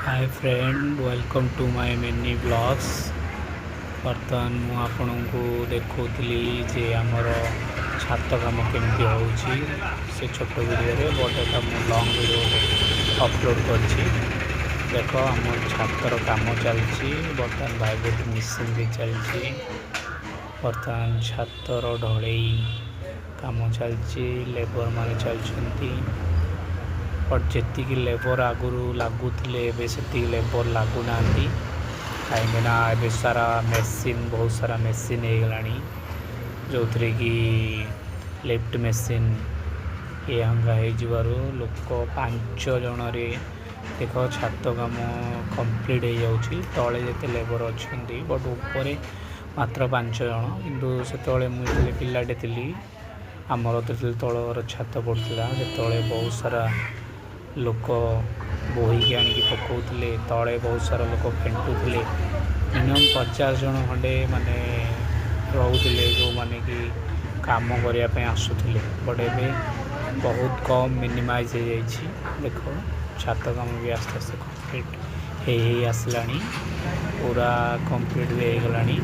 Hi friend, welcome to my mini vlogs. ବର୍ତ୍ତମାନ ମୁଁ ଆପଣଙ୍କୁ ଦେଖାଉଥିଲି ଯେ ଆମର ଛାତ କାମ କେମିତି ହେଉଛି ସେ ଛୋଟ ଭିଡ଼ିଓରେ, ବଟ୍ ଏଟା ମୁଁ ଲଙ୍ଗ୍ ଭିଡ଼ିଓରେ ଅପଲୋଡ଼ କରିଛି। ଦେଖ, ଆମ ଛାତର କାମ ଚାଲିଛି। ବର୍ତ୍ତମାନ ଭାଇବ୍ରେଟ୍ ମେସିନ୍ ବି ଚାଲିଛି। ବର୍ତ୍ତମାନ ଛାତର ଢଳେଇ କାମ ଚାଲିଛି, ଲେବର ମାନେ ଚାଲିଛନ୍ତି। ବଟ୍ ଯେତିକି ଲେବର ଆଗରୁ ଲାଗୁଥିଲେ, ଏବେ ସେତିକି ଲେବର ଲାଗୁନାହାନ୍ତି, କାହିଁକିନା ଏବେ ସାରା ମେସିନ୍, ବହୁତ ସାରା ମେସିନ୍ ହେଇଗଲାଣି, ଯେଉଁଥିରେ କି ଲିଫ୍ଟ ମେସିନ୍ ଏ ହଙ୍ଗା ହେଇଯିବାରୁ ଲୋକ 5 ଜଣରେ ଦେଖ ଛାତ କାମ କମ୍ପ୍ଲିଟ୍ ହେଇଯାଉଛି। ତଳେ ଯେତେ ଲେବର ଅଛନ୍ତି, ବଟ୍ ଉପରେ ମାତ୍ର 5 ଜଣ। କିନ୍ତୁ ସେତେବେଳେ ମୁଁ ଯେତେବେଳେ ପିଲାଟେ ଥିଲି, ଆମର ଯେତେବେଳେ ତଳ ଘର ଛାତ ପଡ଼ୁଥିଲା, ସେତେବେଳେ ବହୁତ ସାରା ଲୋକ ବୋହିକି ଆଣିକି ପକାଉଥିଲେ। ତଳେ ବହୁତ ସାରା ଲୋକ ଫେଣ୍ଟୁଥିଲେ। ମିନିମମ୍ 50 ଜଣ ଖଣ୍ଡେ ମାନେ ରହୁଥିଲେ, ଯେଉଁମାନେ କି କାମ କରିବା ପାଇଁ ଆସୁଥିଲେ। ବଟ୍ ଏବେ ବହୁତ କମ୍ ମିନିମାଇଜ୍ ହେଇଯାଇଛି। ଦେଖ, ଛାତ କାମ ବି ଆସ୍ତେ ଆସ୍ତେ କମ୍ପ୍ଲିଟ୍ ହେଇ ହେଇ ଆସିଲାଣି, ପୁରା କମ୍ପ୍ଲିଟ୍ ବି ହେଇଗଲାଣି।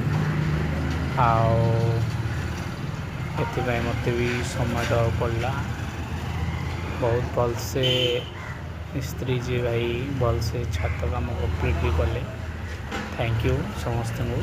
ଆଉ ଏଥିପାଇଁ ମୋତେ ବି ସମୟ ଦେବାକୁ ପଡ଼ିଲା ବହୁତ ଭଲସେ। ମିସ୍ତ୍ରୀ ଯିଏ ଭାଇ, ଭଲସେ ଛାତ କାମ କମ୍ପ୍ଲିଟ୍ ବି କଲେ। Thank you ସମସ୍ତଙ୍କୁ।